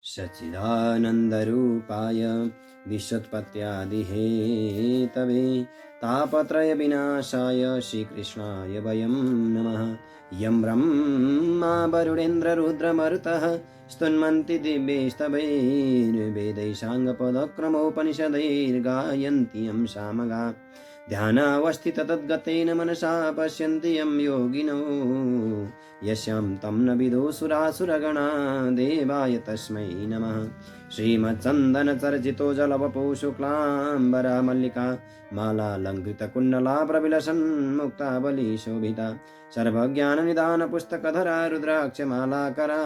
सच्चिदानन्दरूपाय विश्वोत्पत्त्यादिहेतवे तापत्रयविनाशाय श्रीकृष्णाय वयं नमः। यं ब्रह्मा वरुणेन्द्ररुद्रमरुतः स्तुन्वन्ति दिव्यैस्तवैर्वेदैः साङ्गपदक्रमोपनिषदैर्गायन्ति यं सामगा ध्यानावस्थिततद्गतेन मनसा पश्यन्ति यं योगिनो यस्यां तं न विदो सुरासुरगणा देवाय तस्मै नमः। श्रीमच्चन्दनचर्चितो जलवपो शुक्लाम्बरा मल्लिका मालालङ्कृतकुण्डला प्रविलसन्मुक्तावली शोभिता सर्वज्ञाननिदानपुस्तकधरा रुद्राक्षमालाकरा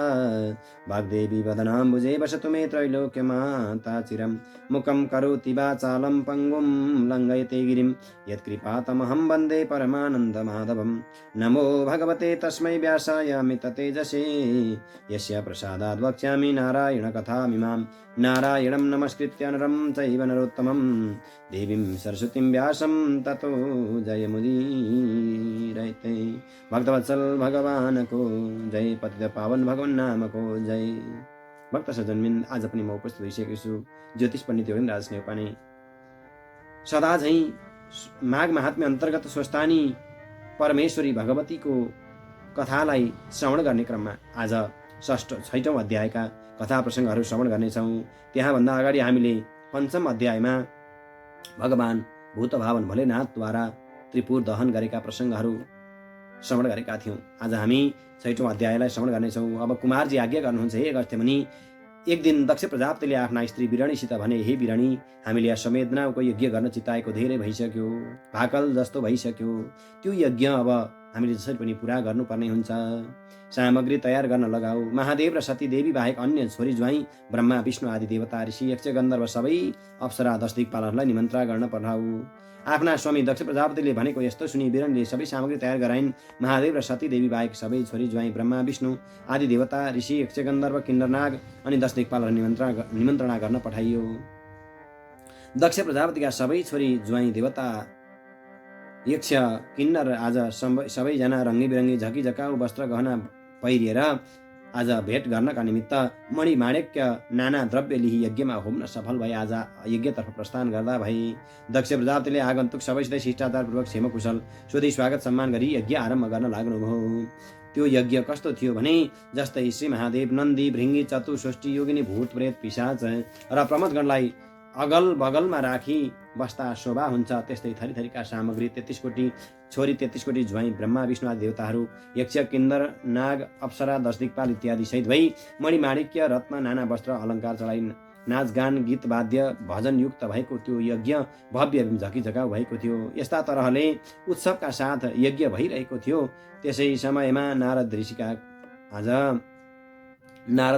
वाग्देवी वदनाम्बुजे वसतु मे त्रैलोक्यमाता चिरं मुखं करोति वाचालं पङ्गुं लङ्घयते गिरिं यत्कृपातमहं वन्दे परमानन्दमाधवं। नमो भगवते तस्मै व्यासाय अमिततेजसे यस्य प्रसादात् वक्ष्यामि नारायणकथामिमां। नारायणं नमस्कृत्य नरं चैव नरोत्तमं देवीं सरस्वतीं व्यासं ततो जयमुदीरयते। भक्तवत्सल भगवान को जय, पतित पावन भगवान नाम को जय। भक्त सज्जनबिन, आज पनि म उपस्थित भइसकेको छु ज्योतिष पण्डित योगेन राज नेउपाने सदा झैं माघ महात्म्य अन्तर्गत स्वस्थानी परमेश्वरी भगवतीको कथालाई श्रवण गर्ने क्रममा आज 6औं अध्यायका कथा प्रसङ्गहरू श्रवण गर्नेछौँ। त्यहाँभन्दा अगाडि हामीले 5औं अध्यायमा भगवान भूतभावन भोलेनाथद्वारा त्रिपुर दहन गरेका प्रसङ्गहरू श्रवण गरेका थियौँ। आज हामी 6औं अध्यायलाई श्रवण गर्नेछौँ। अब कुमारजी आज्ञा गर्नुहुन्छ, हे अगस्त्यमुनि, एक दिन दक्ष प्रजापतिले आफ्ना स्त्री बिरणीसित भने, हे बिरणी, हामीले अश्वमेधनाको यज्ञ गर्न चिताएको धेरै भइसक्यो, भाकल जस्तो भइसक्यो। त्यो यज्ञ अब हामीले जसरी पनि पुरा गर्नुपर्ने हुन्छ। सामग्री तयार गर्न लगाऊ। महादेव र सती देवी बाहेक अन्य छोरी ज्वाइँ ब्रह्मा विष्णु आदि देवता ऋषि यक्ष गन्धर्व सबै अप्सरा 10 दिक्पालहरूलाई निमन्त्रणा गर्न पठाऊ। आफ्ना स्वामी दक्ष प्रजापतिले भनेको यस्तो सुनि बिरणीले सबै सामग्री तयार गराइन्। महादेव र सती देवी बाहेक सबै छोरी ज्वाइँ ब्रह्मा विष्णु आदि देवता ऋषि यक्ष गन्धर्व किन्नरनाग अनि 10 दिक्पालहरूलाई निमन्त्रणा गर्न पठाइयो। दक्ष प्रजापतिका सबै छोरी ज्वाइँ देवता यक्ष किन्नर आज सबैजना रङ्गी बिरङ्गी झकी झकाउ वस्त्र गहना पहिरिएर आज भेट गर्नका निमित्त मणि माणिक्य नाना द्रव्य लिई यज्ञमा होम्न सफल भए आज यज्ञतर्फ प्रस्थान गर्दा भए। दक्ष प्रजापतिले आगन्तुक सबैसित शिष्टाचारपूर्वक क्षेमकुशल सोधी स्वागत सम्मान गरी यज्ञ आरम्भ गर्न लाग्नुभयो। त्यो यज्ञ कस्तो थियो भने, जस्तै श्री महादेव नन्दी भृङ्गी चतु षष्ठी योगिनी भूत प्रेत पिशाच र प्रमथगणलाई अगल बगलमा राखी बस्दा शोभा हुन्छ, त्यस्तै थरीथरीका सामग्री 33 कोटी छोरी 33 कोटी ज्वाइँ ब्रह्मा विष्णु आदि देवताहरू यक्ष किन्नर नाग अप्सरा 10 दिक्पाल इत्यादि सहित भई मणि माणिक्य रत्न नाना वस्त्र अलङ्कार चढाइ नाचगान गीत वाद्य भजन युक्त भएको त्यो यज्ञ भव्य झकीझकाउ भएको थियो। यस्ता तरहले उत्सवका साथ यज्ञ भइरहेको थियो। त्यसै समयमा नारद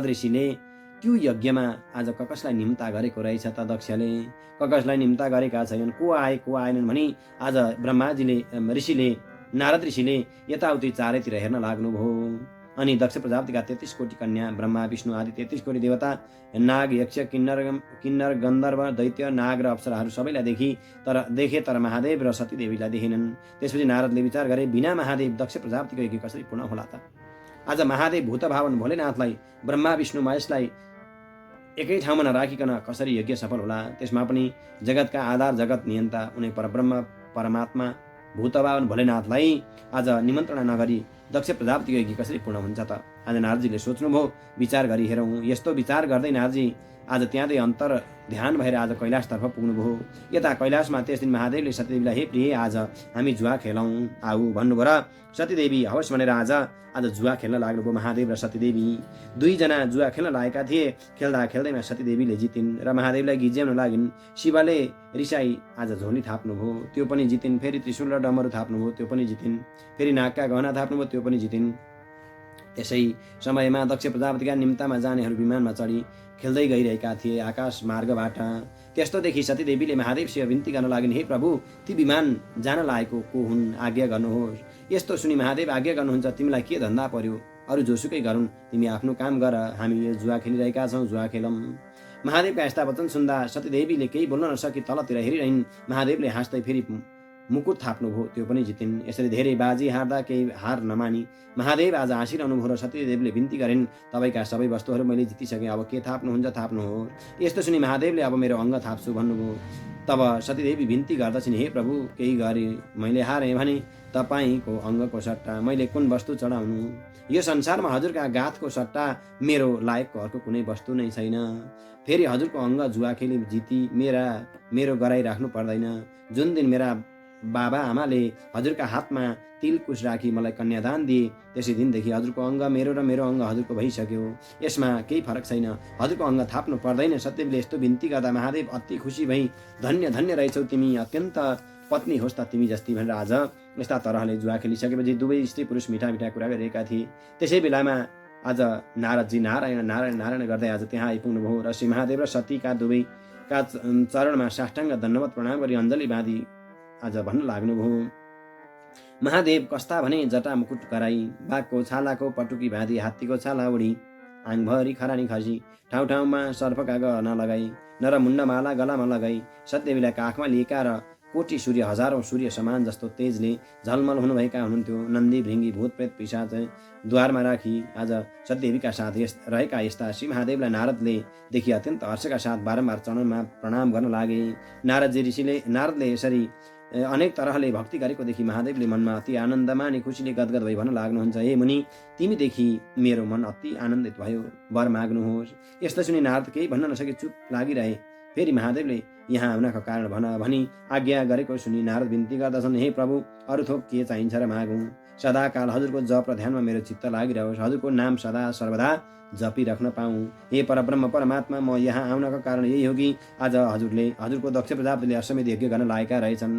ऋषिले त्यो यज्ञमा आज ककसलाई निम्ता गरेको रहेछ त दक्षले। ककसलाई निम्ता गरेका छैनन्, को आए को आएनन् भनी आज ऋषिले नारद ऋषिले यताउति चारैतिर हेर्न लाग्नुभयो। अनि दक्ष प्रजापतिका 33 कोटी कन्या ब्रह्मा विष्णु आदि 33 कोटी देवता नाग यक्ष किन्नर गन्धर्व दैत्य नाग र अप्सराहरू सबैलाई देखे तर महादेव र सती देवीलाई देखेनन्। त्यसपछि नारदले विचार गरे, बिना महादेव दक्ष प्रजापतिको यज्ञ कसरी पूर्ण होला त? आज महादेव भूतभावन भोलेनाथलाई ब्रह्मा विष्णु महेशलाई एकै ठाउँमा नराखिकन कसरी यज्ञ सफल होला? त्यसमा पनि जगतका आधार जगत नियन्ता उनी परब्रह्म परमात्मा भूतभावन भोलेनाथलाई आज निमन्त्रणा नगरी दक्ष प्रजापतिको यज्ञ कसरी पूर्ण हुन्छ त? आज नारदजीले सोच्नुभयो, विचार गरी हेरौँ। यस्तो विचार गर्दै नारदजी आज त्यहाँदै अन्तर ध्यान भएर आज कैलाशतर्फ पुग्नुभयो। यता कैलाशमा त्यस दिन महादेवले सतीदेवीलाई, हे प्रिय, आज हामी जुवा खेलौँ आऊ भन्नुभयो र सतीदेवी हवस् भनेर आज जुवा खेल्न लाग्नुभयो। महादेव र सतीदेवी दुईजना जुवा खेल्न लागेका थिए। खेल्दा खेल्दैमा सतीदेवीले जितिन् र महादेवलाई गिज्याउन लागिन्। शिवले रिसाई आज झोली थाप्नुभयो, त्यो पनि जितिन्। फेरि त्रिशूल र डमरू थाप्नुभयो, त्यो पनि जितिन्। फेरि नागका गहना थाप्नुभयो, त्यो पनि जितिन्। त्यसै समयमा दक्ष प्रजापतिका निम्तामा जानेहरू विमानमा चढी खेल्दै गइरहेका थिए आकाश मार्गबाट। त्यस्तो देखि सतीदेवीले महादेवसित बिन्ती गर्न लागिन्, हे प्रभु, ती विमान जान लागेको को हुन्? आज्ञा गर्नुहोस्। यस्तो सुनि महादेव आज्ञा गर्नुहुन्छ, तिमीलाई के धन्दा पर्यो? अरू जोसुकै गरून्, तिमी आफ्नो काम गर, हामी यो जुवा खेलिरहेका छौँ, जुवा खेलौँ। महादेवका यस्ता वचन सुन्दा सतीदेवीले केही बोल्न नसकी तलतिर हेरिरहन्। महादेवले हाँस्दै फेरि मुकुट थाप्नुभयो, त्यो पनि जितिन्। यसरी धेरै बाजी हार्दा केही हार नमानी महादेव आज हाँसिरहनु भयो र सतीदेवीले बिन्ती गरिन्, तपाईँका सबै वस्तुहरू मैले जितिसकेँ, अब के थाप्नुहुन्छ थाप्नुहोस्। यस्तो सुनि महादेवले अब मेरो अङ्ग थाप्छु भन्नुभयो। तब सतीदेवी बिन्ती गर्दछिन्, हे प्रभु, केही गरी मैले हारेँ भने तपाईँको अङ्गको सट्टा मैले कुन वस्तु चढाउनु? यो संसारमा हजुरका गाथको सट्टा मेरो लायकको अर्को कुनै वस्तु नै छैन। फेरि हजुरको अङ्ग जुवा खेली जिती मेरो गराइ राख्नु पर्दैन। जुन दिन मेरा बाबा आमाले हजुरका हातमा तिलकुश राखी मलाई कन्यादान दिए, त्यसै दिनदेखि हजुरको अङ्ग मेरो र मेरो अङ्ग हजुरको भइसक्यो। यसमा केही फरक छैन, हजुरको अङ्ग थाप्नु पर्दैन। सत्यले यस्तो बिन्ती गर्दा महादेव अति खुसी भई, धन्य धन्य रहेछौ तिमी, अत्यन्त पत्नी होस् त तिमी जस्ती भनेर आज यस्ता तरहले जुवा खेलिसकेपछि दुवै स्त्री पुरुष मिठा मिठा कुरा गरिरहेका थिए। त्यसै बेलामा आज नारदजी नारायण नारायण नारायण गर्दै आज त्यहाँ आइपुग्नुभयो र श्री महादेव र सतीका दुवैका चरणमा साष्टाङ्ग दण्डवत प्रणाम गरी अञ्जली बाँधी आज भन्न लाग्नुभयो। महादेव कस्ता भने जटा मुकुट कराई, बाघको छालाको पटुकी बाँधी, हात्तीको छाला उडी, आङभरि खरानी खसी, ठाउँ ठाउँमा सर्पका गहना लगाई, नरमुण्डमाला गलामा लगाई, सत्यदेवीलाई काखमा लिएका र कोटी सूर्य हजारौं सूर्य समान जस्तो तेजले झलमल हुनुभएका हुनुहुन्थ्यो। नन्दी भृङ्गी भूत प्रेत पिशाच द्वारमा राखी आज सत्यदेवीका साथ रहेका यस्ता श्री महादेवलाई नारदले देखि अत्यन्त हर्षका साथ बारम्बार चरणमा प्रणाम गर्न लागे। नारदले यसरी अनेक तरहले भक्ति गरेको देखि महादेवले मनमा अति आनन्दमा अनि खुसीले गदगद भई भन्न लाग्नुहुन्छ, हे मुनि, तिमीदेखि मेरो मन अति आनन्दित भयो, वर माग्नुहोस्। यस्तो सुनि नारद केही भन्न नसके चुप लागिरहे। फेरि महादेवले यहाँ आउनका कारण भनी आज्ञा गरेको सुनि नारद बिन्ती गर्दछन्, हे प्रभु, अरू थोक के चाहिन्छ र मागौँ? सदाकाल हजुरको जप र ध्यानमा मेरो चित्त लागिरहोस्, हजुरको नाम सदा सर्वदा जपिराख्न पाऊँ। हे परब्रह्म परमात्मा, म यहाँ आउनका कारण यही हो कि आज हजुरको दक्ष प्रजापतिले अश्वमेध यज्ञ गर्न लागेका रहेछन्।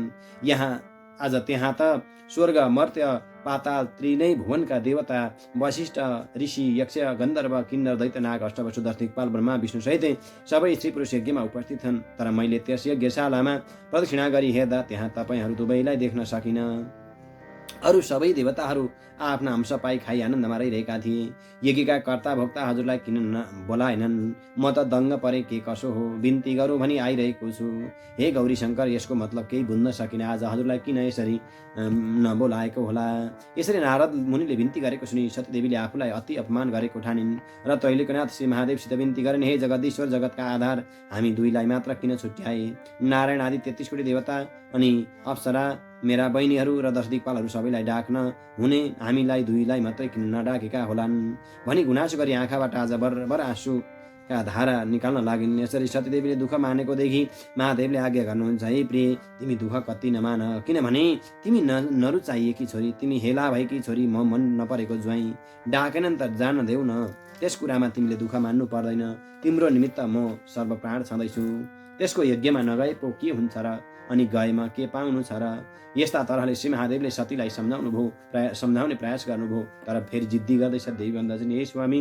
आज त्यहाँ त स्वर्ग मर्त्य पाताल त्रिनै भुवनका देवता वशिष्ठ ऋषि यक्ष गन्धर्व किन्नर दैत्य नाग अष्टवसु दश दिक्पाल ब्रह्मा विष्णु सहित सबै स्त्री पुरुष यज्ञमा उपस्थित छन्। तर मैले त्यस यज्ञशालामा प्रदक्षिणा गरी हेर्दा त्यहाँ तपाईँहरू दुवैलाई देख्न सकिन। अरू सबै देवताहरू आफ्ना अंश पाई खाई आनन्दमा रहिरहेका थिए। यज्ञका कर्ता भोक्ता हजुरलाई किन बोलाएनन्? म त दङ्ग परे, के कसो हो? बिन्ती गरौँ भनी आइरहेको छु। हे गौरी शङ्कर, यसको मतलब केही बुझ्न सकिन। आज हजुरलाई किन यसरी नबोलाएको होला? यसरी नारद मुनिले बिन्ती गरेको सुनि सतीदेवीले आफूलाई अति अपमान गरेको ठानिन् र त्रैलोक्यनाथ श्री महादेवसित बिन्ती गरिन्, हे जगदीश्वर, जगतका आधार, हामी दुईलाई मात्र किन छुट्याए? नारायण आदि 33 कोटी देवता अनि अप्सरा मेरा बहिनीहरू र 10 दिक्पालहरू सबैलाई डाक्न हुने हामीलाई दुईलाई मात्रै किन नडाकेका होलान् भनी गुनासो गरी आँखाबाट आज बरबर आँसुका धारा निकाल्न लागिन्। यसरी सतीदेवीले दुःख मानेको देखि महादेवले आज्ञा गर्नुहुन्छ, हे प्रिय, तिमी दुःख कति नमान, किनभने तिमी नरुचाइएकी छोरी, तिमी हेला भएकी छोरी, म मन नपरेको ज्वाइँ, डाकेनन् त जान देऊ न। त्यस कुरामा तिमीले दुःख मान्नु पर्दैन, तिम्रो निमित्त म सर्वप्राण छँदैछु। त्यसको यज्ञमा नगए पो के हुन्छ र? अनि गएमा के पाउनु छ र? यस्ता तरहले श्री महादेवले सतीलाई सम्झाउने प्रयास गर्नुभयो। तर फेरि जिद्दी गर्दैछ देवी भन्दछन्, हे स्वामी,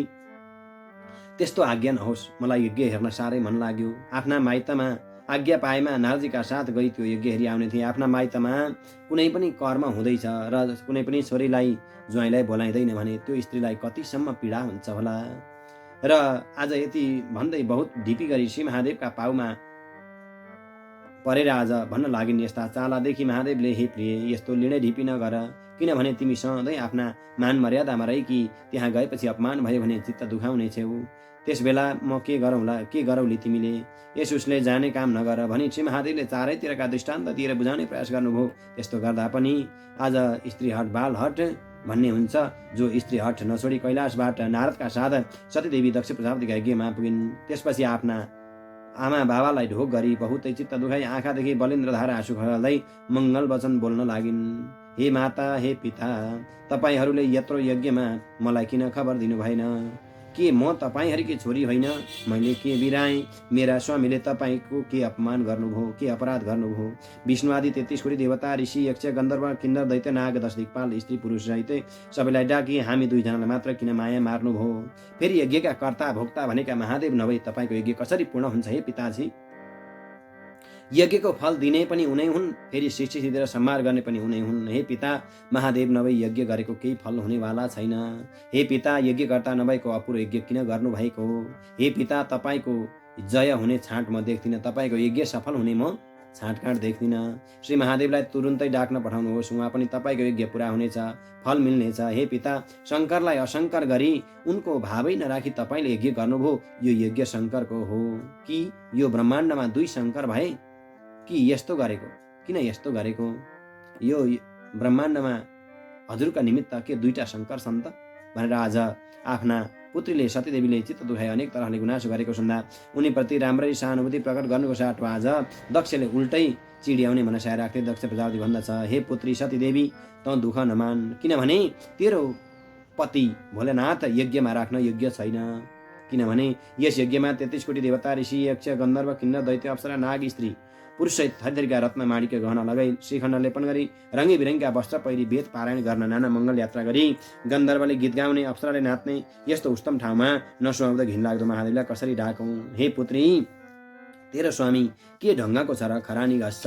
त्यस्तो आज्ञा नहोस्, मलाई यज्ञ हेर्न साह्रै मन लाग्यो। आफ्ना माइतमा आज्ञा पाएमा नारदजीका साथ गई त्यो यज्ञ हेरी आउने थिए। आफ्ना माइतमा कुनै पनि कर्म हुँदैछ र कुनै पनि छोरीलाई ज्वाइँलाई बोलाइँदैन भने त्यो स्त्रीलाई कतिसम्म पीडा हुन्छ होला। र आज यति भन्दै बहुत ढिपी गरी श्री महादेवका पाउमा परेर आज भन्न लागिन्, यस्ता चालादेखि महादेवले, हे प्रिय, यस्तो लिँडै ढिपी नगर, किनभने तिमी सधैँ आफ्ना मान मर्यादामा रहिकी त्यहाँ गएपछि अपमान भयो भने चित्त दुखाउने छेउ। त्यस बेला म के गरौली तिमीले? यस उसले जाने काम नगर भनी श्री महादेवले चारैतिरका दृष्टान्त दिएर बुझाउने प्रयास गर्नुभयो। त्यस्तो गर्दा पनि आज स्त्री हट बाल हट भन्ने हुन्छ। जो स्त्री हट नछोडी कैलाशबाट नारदका साथ सतीदेवी दक्ष प्रजापतिका यज्ञमा पुगिन्। त्यसपछि आफ्ना आमा बाबालाई ढोक गरी बहुतै चित्त दुखाई आँखादेखि बलिन्द्रधारा आँसु खल्दै मङ्गल वचन बोल्न लागिन्, हे माता, हे पिता, तपाईँहरूले यत्रो यज्ञमा मलाई किन खबर दिनु भएन? के म तपाईँहरूकी छोरी होइन? मैले के बिराएँ? मेरा स्वामीले तपाईँको के अपमान गर्नुभयो, के अपराध गर्नुभयो? विष्णु आदि 33 कोटी देवता ऋषि यक्ष गन्धर्व किन्नर दैत्य नाग 10 दिक्पाल स्त्री पुरुष सहित सबैलाई डाकी हामी दुईजनालाई मात्र किन माया मार्नुभयो? फेरि यज्ञका कर्ता भोक्ता भनेका महादेव नभई तपाईँको यज्ञ कसरी पूर्ण हुन्छ? हे पिताजी, यज्ञको फल दिने पनि उनै हुन्, फेरि सृष्टि सिद्धि संहार गर्ने पनि उनै हुन्। हे पिता, महादेव नभई यज्ञ गरेको केही फल हुनेवाला छैन। हे पिता, यज्ञकर्ता नभएको अपुरो यज्ञ किन गर्नुभएको? हे पिता, तपाईँको जय हुने छाँट म देख्दिनँ, तपाईँको यज्ञ सफल हुने म छाँटकाँट देख्दिनँ। श्री महादेवलाई तुरुन्तै डाक्न पठाउनुहोस्, उहाँ पनि तपाईँको यज्ञ पुरा हुनेछ, फल मिल्नेछ। हे पिता, शङ्करलाई अशङ्कर गरी उनको भावै नराखी तपाईँले यज्ञ गर्नुभयो। यो यज्ञ शङ्करको हो कि यो ब्रह्माण्डमा दुई शङ्कर भए कि यस्तो गरेको? किन यस्तो गरेको? यो ब्रह्माण्डमा हजुरका निमित्त के दुईटा शङ्कर छन् त भनेर आज आफ्ना पुत्रीले सतीदेवीले चित्त दुखाई अनेक तरहले गुनासो गरेको सुन्दा उनीप्रति राम्ररी सहानुभूति प्रकट गर्नुको साटो आज दक्षले उल्टै चिड्याउने मनसाय राख्दै दक्ष प्रजापति भन्दछ, हे पुत्री सतीदेवी, तँ दुःख नमान, किनभने तेरो पति भोलेनाथ यज्ञमा राख्न योग्य छैन। किनभने यस यज्ञमा 33 कोटी देवता, ऋषि, यक्ष, गन्धर्व, किन्नर, दैत्य, अप्सरा, नाग, स्त्री, पुरुषसहित थरीथरीका रत्न माणिक्य गहना लगाई श्रीखण्ड लेपन गरी रङ्गी बिरङ्गीका वस्त्र पहिरी वेद पारायण गर्न नाना मङ्गल यात्रा गरी गन्धर्वले गीत गाउने, अप्सराले नाच्ने यस्तो उत्तम ठाउँमा नसुहाउँदा घिनलाग्दो महादेवलाई कसरी डाकौँ? हे पुत्री, तेरो स्वामी के ढङ्गको छ र खरानी घस्छ,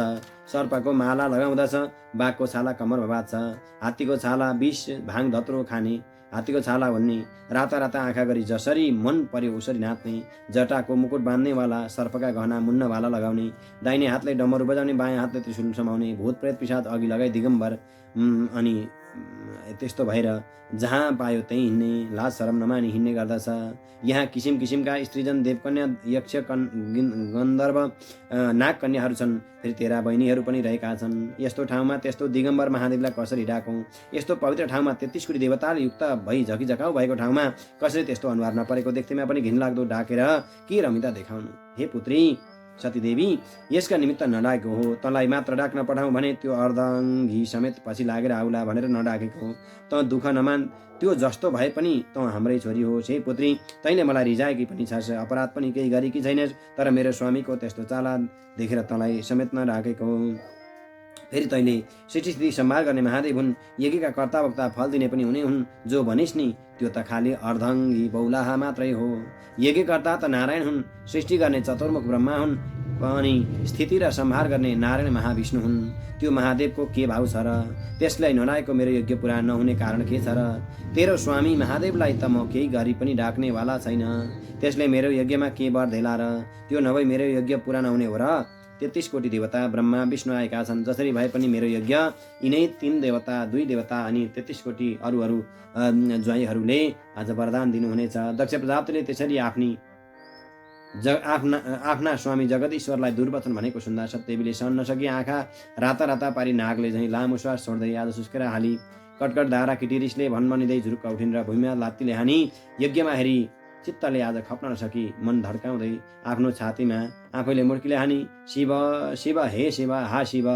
सर्पको माला लगाउँदछ, बाघको छाला कम्मरमा बाँध्छ, हात्तीको छाला विष भाङ धत्रो खाने, हात्तीको छाला भन्ने, राता राता आँखा गरी जसरी मन पर्यो उसरी नाच्ने, जटाको मुकुट बाँध्नेवाला, सर्पका गहना मुन्नवाला लगाउने, दाहिने हातले डमरू बजाउने, बायाँ हातले त्रिशूल समाउने, भूत प्रेत पिशाच अघि लगाई दिगम्बर अनि त्यस्तो भएर जहाँ पायो त्यहीँ हिँड्ने, लाज शरम नमानी हिँड्ने गर्दछ। यहाँ किसिम किसिमका स्त्रीजन, देवकन्या, यक्ष, गन्धर्व, नागकन्याहरू छन्, फेरि तेरा बहिनीहरू पनि रहेका छन्। यस्तो ठाउँमा त्यस्तो दिगम्बर महादेवलाई कसरी डाकौँ? यस्तो पवित्र ठाउँमा 33 कोटी देवताले युक्त भई झकिझकाउ भएको ठाउँमा कसरी त्यस्तो अनुहार नपरेको देख्दैमा पनि घिनलाग्दो डाकेर के रमिता देखाउनु? हे पुत्री सतीदेवी, यसका निमित्त नडाकेको हो। तँलाई मात्र डाक्न पठाउँ भने त्यो अर्धाङ्गी समेत पछि लागेर आउला भनेर नडाकेको हो। तँ दुःख नमान, त्यो जस्तो भए पनि तँ हाम्रै छोरी होस्। हे पुत्री, तैँले मलाई रिझाएकी पनि छस्, अपराध पनि केही गरेकी छैनस्, तर मेरो स्वामीको त्यस्तो चाला देखेर तँलाई समेत नडाकेको। फेरि तैँले सृष्टि स्थिति सम्हार गर्ने महादेव हुन्, यज्ञका कर्ता वक्ता, फल दिने पनि हुने हुन्। जो भनिस् नि त्यो त खालि अर्धाङ्गी बौलाहा मात्रै हो। यज्ञकर्ता त नारायण हुन्, सृष्टि गर्ने चतुर्मुख ब्रह्मा हुन्, अनि स्थिति र संहार गर्ने नारायण महाविष्णु हुन्। त्यो महादेवको के भाउ छ र? त्यसलाई नडाकेको मेरो यज्ञ पुरा नहुने कारण के छ र? तेरो स्वामी महादेवलाई त म केही गरी पनि डाक्नेवाला छैन, त्यसले मेरो यज्ञमा के वर देला र? त्यो नभई मेरो यज्ञ पुरा नहुने हो र? 33 कोटी देवता ब्रह्मा विष्णु आएका छन्, जसरी भए पनि मेरो यज्ञ यिनै 3 देवता, 2 देवता अनि 33 कोटी अरू ज्वाइँहरूले आज वरदान दिनुहुनेछ। दक्ष प्रजापतिले त्यसरी आफ्ना स्वामी जगदीश्वरलाई दुर्वचन भनेको सुन्दा सत्यदेवीले सहन नसकी आँखा राता राता पारी नागले झैँ लामो श्वास छोड्दै आज सुस्केर हाली। कटकट धारा किटिरिसले भनभनिँदै झुरुक्क उठिन् र भुइँमा लात्तीले हानी यज्ञमा हेरी चित्तले आज खप्न नसकी मन धड्काउँदै आफ्नो छातीमा आफैले मुर्कीले हानी शिव शिव, हे शिव, हा शिव,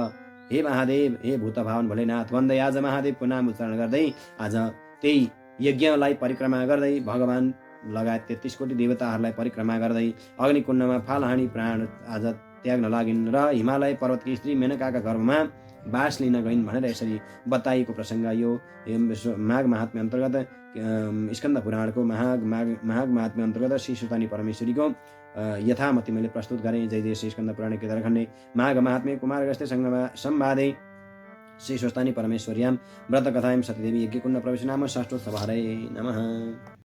हे महादेव, हे भूतभावन भोलेनाथ भन्दै आज महादेवको नाम उच्चारण गर्दै आज त्यही यज्ञलाई परिक्रमा गर्दै भगवान लगायत 33 कोटी देवताहरूलाई परिक्रमा गर्दै अग्निकुण्डमा फाल हानी प्राण आज त्याग्न लागिन् र हिमालय पर्वतकी स्त्री मेनकाका गर्भमा बास लिन गइन् भनेर यसरी बताइएको प्रसङ्ग यो माघ महात्म्य अन्तर्गत स्कन्द पुराणको माघ महात्म्य अन्तर्गत श्री सुतानी परमेश्वरीको यथामति मैले प्रस्तुत गरेँ। जय जय श्री स्कन्द पुराण केदारखण्डे माघ महात्म्य कुमारगस्ते संवादे श्री सुतानी परमेश्वर्यां व्रतकथायां सतीदेवी यज्ञकुण्ड प्रवेश नाम षष्ठोत्सवाहरे नमः।